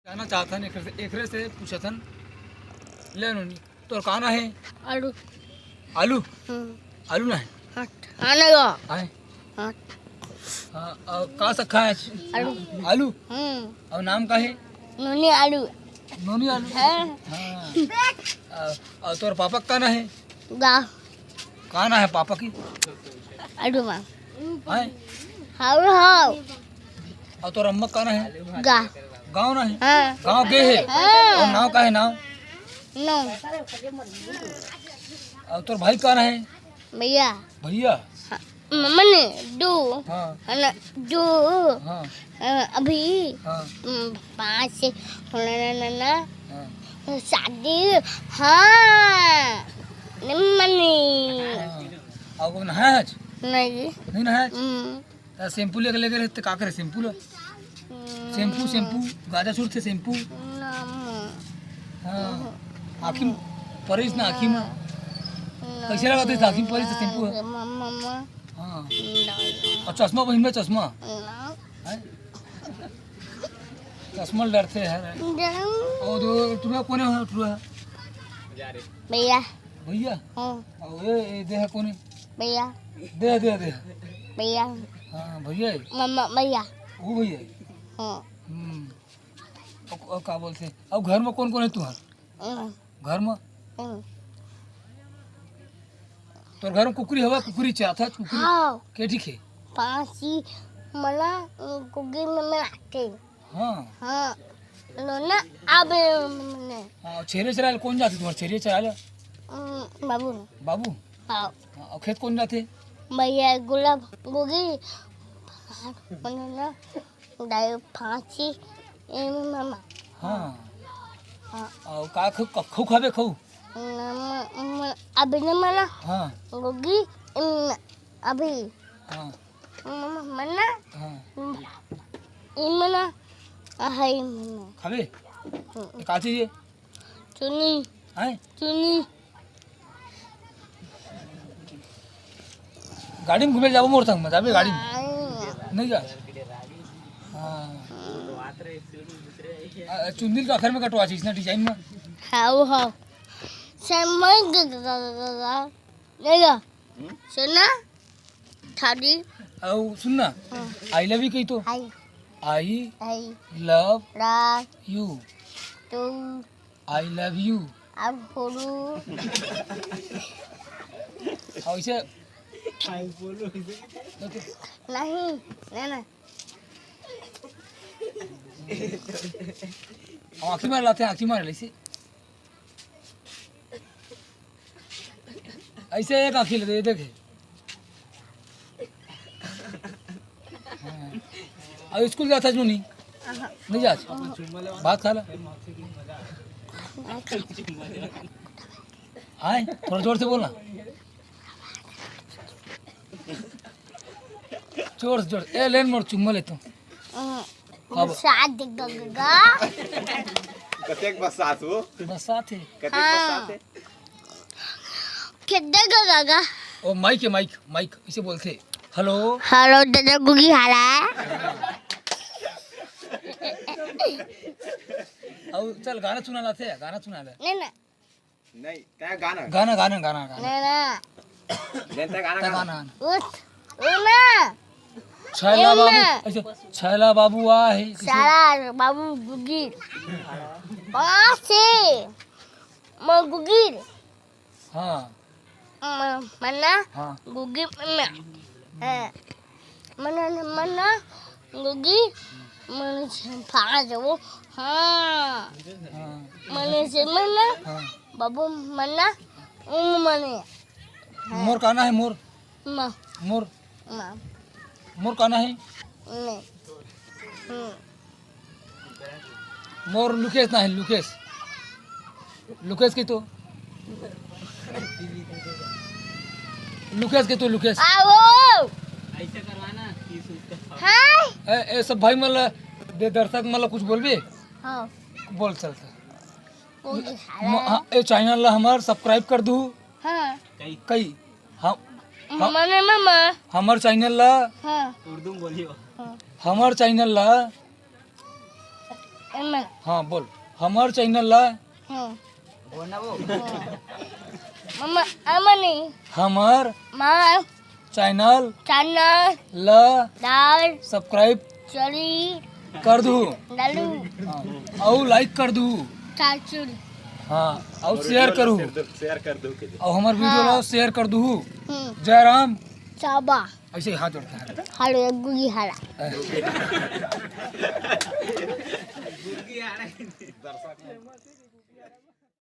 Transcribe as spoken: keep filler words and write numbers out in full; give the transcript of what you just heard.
जानना चाहथन, एकरे से, एकरे से पूछथन। ले नोनी, तोर का ना हे? आलू। आलू? हम्म। आलू ना हे? हाँ, हाँ, नहीं गा। आए? हाँ। हाँ, अउ का साग खाय? आलू। आलू? हम्म। अउ नाम का हे? नोनी आलू। नोनी आलू? हाँ। हाँ। अउ, अउ तोर पापा का ना हे? गा। का ना हे पापा की? आलू मा। आए? How, how. अउ तोर अम्मा का ना हे? गा। गाँव ना हे? हाँ। गाँव गे हे? हाँ। अउ नाव का हे नाव? नो। अउ तोर भाई का ना हे? भैया। भैया? हाँ। म-, मने, दू। हाँ। है ना, दू। हाँ। अ, अभी, हाँ। उम, पाँच, ना, ना, ना, ना। हाँ। शादी, हाँ। नहीं मने। हाँ। अउ वो नहाय आज? नहीं। नहीं नहाय आज? हम्म। त shampoo लेके, लेके रहे, त का करे shampoo ला? हम्म। Shampoo, shampoo, गाजा सुरथे shampoo। ना, मम्मा। हाँ। आँखी में परिस ना, आँखी में। ना, कैसे लगा थे आँखी में परिस shampoo है? मम्मा, मम्मा। हाँ। ना, ना। अउ चश्मा पहिन में चश्मा। ना। हैं? चश्मा ले डरथे यार। ना। अउ दो टुरा कोने हो टुरा? भैया। भैया? हाँ। अउ ए, ए दे हे कोने? भैया। दे, दे, दे। भैया। हाँ, भैया हे। मम्मा, भैया। वो भैया हे। हाँ। हम्म। अउ, अउ का बोलथे? अउ घर में कोन कोन हे तुहर? हम्म। घर में? हम्म। तोर घर में कुकरी हवा, कुकरी चाहत हस, कुकरी? हाँ। के ठीक हे? पाँच ही मला, कुकरी में, में आते। हाँ। हाँ। नोना आबे मने। हाँ, छेरी चराय ल कोन जाथे तुहर छेरी चराय ल? उम, बाबू। बाबू? हाँ। हाँ, अउ खेत कोन जाथे? भैया गुलाब गोगी, मने ना, दाई फांसी, ए मामा। हाँ। हाँ। अउ का खउ, क-, खउ खाबे खउ? न, म-, म-, अभी नहीं मला। हाँ। गोगी, इम, अभी। हाँ। म-, म-, मना। हाँ। इम, इम ना, अ, है इम ना। खाबे? हम्म। त का चाहिए? चुनी। हैं? चुनी। गाड़ी में घूमे जाबो मोर संग में, जाबे गाड़ी में? नहीं। नहीं जा। हाँ। आ, चुंदी ल तो आखिर में कटवा चीज ना design में। हाँ, वो हाँ। समय ग-, ग-, ग-, ग-, ग-, नहीं गा। हम्म? सुना? थारी। अउ सुन ना। हाँ। I love you कही तो। I। I I love love you। तू। I love you। अब बोलू। अउ इसे। नहीं, नहीं, नहीं। आँखी मार लाथे, आँखी मार ले इसे। ऐसे एक आँखी ले दे, देखे। हाँ। अब स्कूल जाता है नहीं? नहीं जाता। भात खा ला। आए, थोड़ा जोर से बोलना। जोर से, जोर से। ए, लेन मोर चुम्मा ले तू। अब बरसात देख ग-, ग-, ग-। कतेक बरसात हो? बरसात हे। कतेक हाँ। बरसात हे? खेत देख ग-, ग-, ग-। ओ, माइक हे, माइक, माइक, इसे बोलथे। हेलो। हेलो, दादा गुगी हाला। अब चल, गाना सुना लाथे, गाना सुना ले। नहीं, नहीं। नहीं, तैं गाना। गाना, गाना, गाना, गाना। ना, ना। जैन तैं गाना, तैं गाना। गाना, गाना। उठ, उठ ना। छैला उठ बाबू, ना। ऐसे, छैला बाबू आ है, किसी छैला बाबू गुगी। पाँच से। मैं गुगी। हाँ। म-, मना हाँ। गुगी मना। हाँ। मना, मना, गुगी, मन से भाग जाओ। हाँ। हाँ। मन से मना, हाँ। बाबू मना, उम मने। हाँ। मोर का ना है, मोर? माँ। मोर? माँ। मोर का ना है? नहीं। हम्म। मोर लुकेश ना है, लुकेश। लुकेश के तो। लुकेश के तो, लुकेश। आओ। हाँ। ए, ए, सब भाई मन ला, दे दर्शक मन ला कुछ बोलबे? हाँ। बोल चल। वो भी म-, हाँ, ए channel ला हमर subscribe कर दू। हाँ। कई? हाँ, हाँ। मने मामा। हमर channel ला। हाँ। उर्दू में बोलियो। हाँ। हमर channel ला। एमन। हाँ, बोल। हमर चैनल ला। हाँ। मम्मा, अमनी। हमर। माँ। चैनल। चैनल। ला। दाल। सब्सक्राइब। चली। कर दू। डालू। हाँ। अउ लाइक कर दू। चाचुल। हाँ। अउ शेयर करू। शेयर कर दू के। अउ हमर वीडियो ला शेयर कर दू। हम्म। जय राम। चाबा। ऐसे ही हाथ जोड़ के हाथ। हालो गुगी हाला।